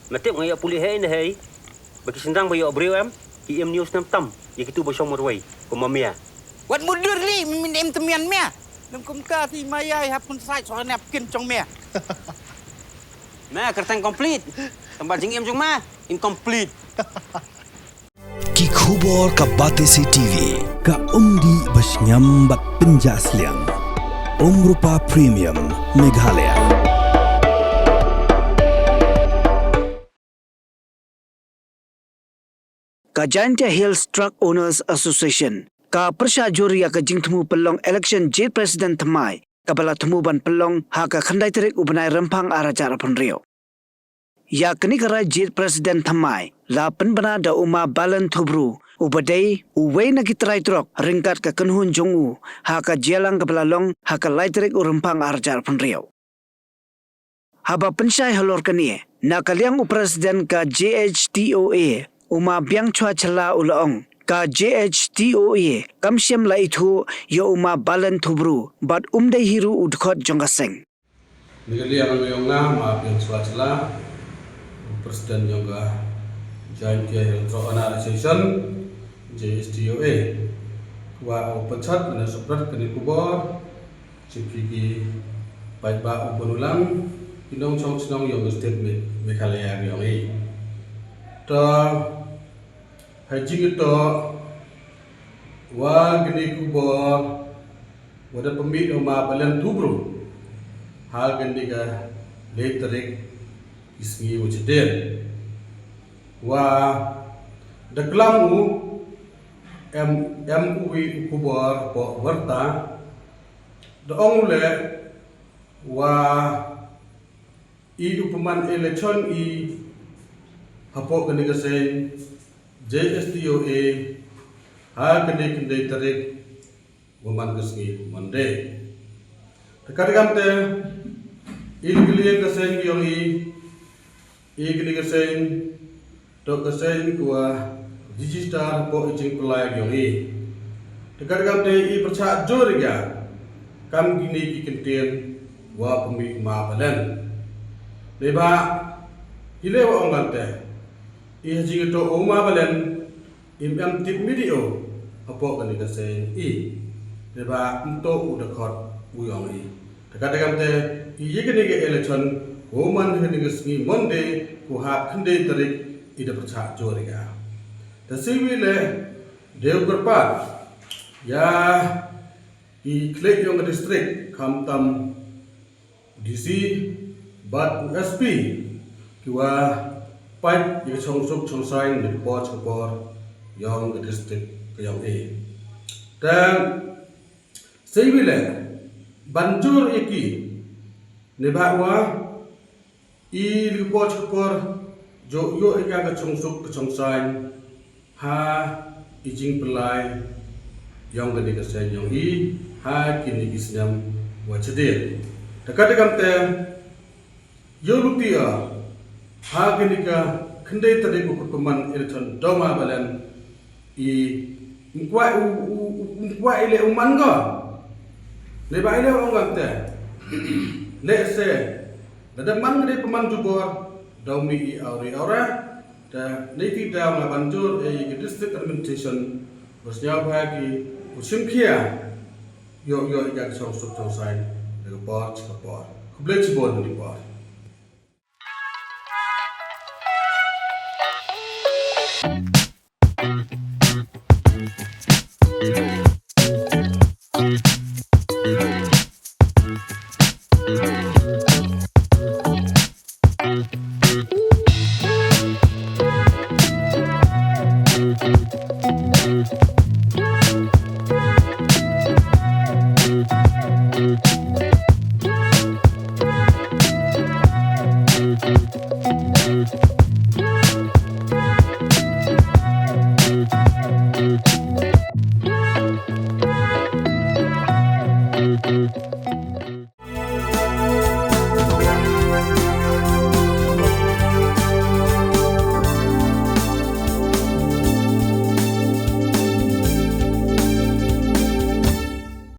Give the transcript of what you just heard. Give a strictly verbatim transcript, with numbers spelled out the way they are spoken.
Me tip nga ïoh pule hei ne hei. Ba ki shynrang ba ïoh briew em, ki im news nam tam ïa kitu ba shong marwei kum ma mia. Wat mudur li, min im temian mia. Lem kumta ti ma ïai hap kun sait soal nep kin chong mia. Me kyrteng complete. Tang ba jingim jong me incomplete. Ki khubor ka Batesi T V. Ka umdih ba sngem bad pynjah sliang. Umrupa Premium Meghalaya. Ka Jaintia Hills Truck Owners Association ka pyrshah jur ïa ka jingthmu pynlong election jied president thymmai kaba la thmu ban pynlong ha ka khyndai tarik u bnai Rymphang ar hajar arphew hynriew. Ïa kane ka rai jied president thymmai la pynbna da u ma Balen Thubru uba dei uwei na ki trai trok ryngkat ka kynhun jong u ha ka jingïalang kaba la long ha ka lai tarik u Rymphang ar hajar arphew hynriew. Haba pynshai halor kane na ka liang u president ka J H T O A u ma Biangchwa Challa u la ong ka J H T O A kam shym la ithuh ïa u ma Balen Thubru bad um dei hi ruh u dkhot jong ka seng. Ni ka liang yong nga ma Biangchwa Challa, u president yong ka Jaintia Hills Truck Owners Association, J H T O A. Wa u pachat na suprat kane khubor. Chi phi ki paidbah u bun u lam, ki nongshong shnong yong ka state Me-, Meghalaya yong i. To, ha jingïatoh wa kane khubor wa da pynmih u ma Balen Thubru ha kane ka lai tarik ki sngi wa shadien. Wa da klam u em, em u wi u khubor hapoh warta. Da ong u leh wa i u pynman election i hapoh kane ka seng J H T O A ha kane khyndai tarik wa man ka sngi Monday. Te ka dei kamte i ka liang ka seng yong i, i kane ka seng to ka seng ka wa register hapoh i jingpynlait yong i. Te ka dei kamte i pyrshah jur ïa ka kam kine ki kyntien wa pynmih ma Balen. Dei ba i leh wa ong kamte i ha jingïatoh u ma Balen im em tip midi o hapoh kane ka seng i. Dei ba ym to u dkhot u yong i. Te ka dei kamte i ïa kane ka election ko man kane ka sngi Monday ko hap khyndai tarik i da pyrshah jur ïa ka. Te siwi leh dei u kyrpad ïa i khlieh yong ka district khamtam D C bad u S P ki wa pait ïa ka chong suk chong saiñ na ka por sha ka por yong ka district ka yong i. Te siwi leh ban jur ïa ki ne ba wa i li ka por sha ka por jong ïoh ïa ka chong suk ka chong saiñ ha i jingpynlait yong kane ka seng yong i ha kine ki snem wa shadien. Te ka dei kamte ïoh luti a ha kane ka khyndai tarik u pynman election da u ma Balen i ym kwah u, u, u, ym kwah i leh u man ka. Dei ba i leh u ong kamte leh se da da man ka dei pynman jubor da u mi i awri awra. Te nei ti da nga ban jur ïa ka district administration ba sñiaw ba ki u shim khia ïoh ïoh ïa ka chong suk chong saiñ da ka por sha ka por. Khublei chibun ïa ka por.